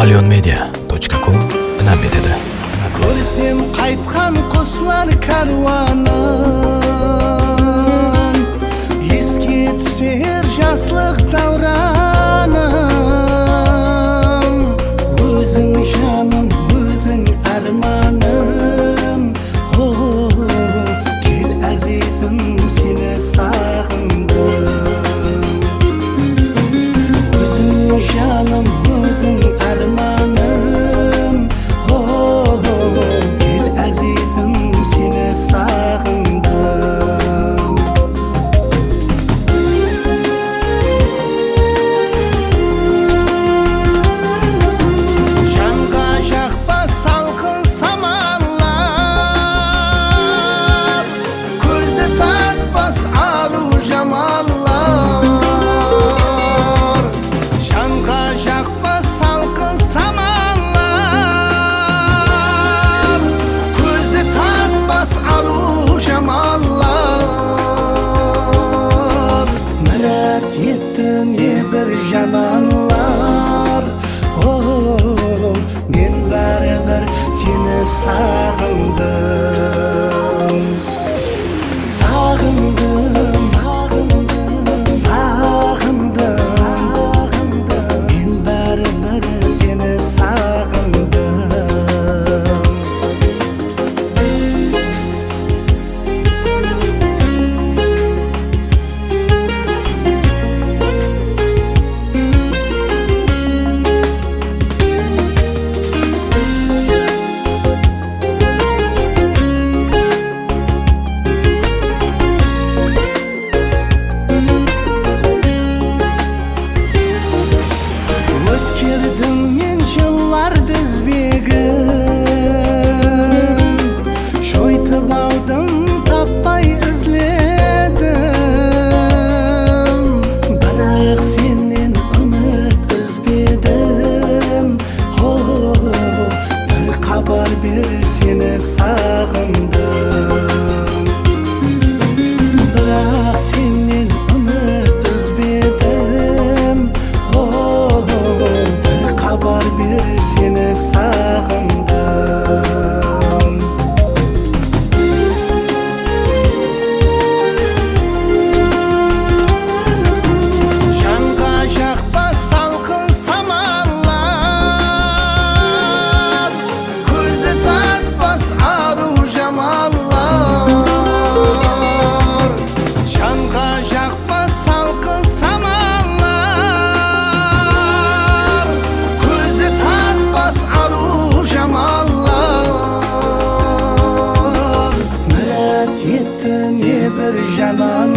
Alyonmedia.com inam etadi. Ko'rsem qaytgan qushlar karvoni, eski tushar yoshlik davronim. O'zing jonim, o'zing armonim. Kel azizim, seni sog'indim. O'zing jonim, o'zing armonim. Kel azizim, seni sog'indim. Жанға жақпас салқын самалlar, көзді тартпас ару жамалlar. Жанға жақпас салқын самалlar, көзді тартпас ару жамалlar. Мұрат етті небір жананлар, мен бәрібір сені сағындым. Сағындым, сағындым, мен бәрібір сені сағындым. Өткердім мен жыллар тізбегін, жойтып алдым, таппай іздедім. Бірақ сенен үміт үзбедім. Бір хабар бер, сені сағындым. Бірақ сенен үміт үзбедім. Бір хабар бер, сені сағындым. Жанға жақпас салқын самалlar, көзді тартпас ару жамалlar. Жанға жақпас салқын самалlar, көзді тартпас ару жамалlar. Мұрат етті небір жананлар,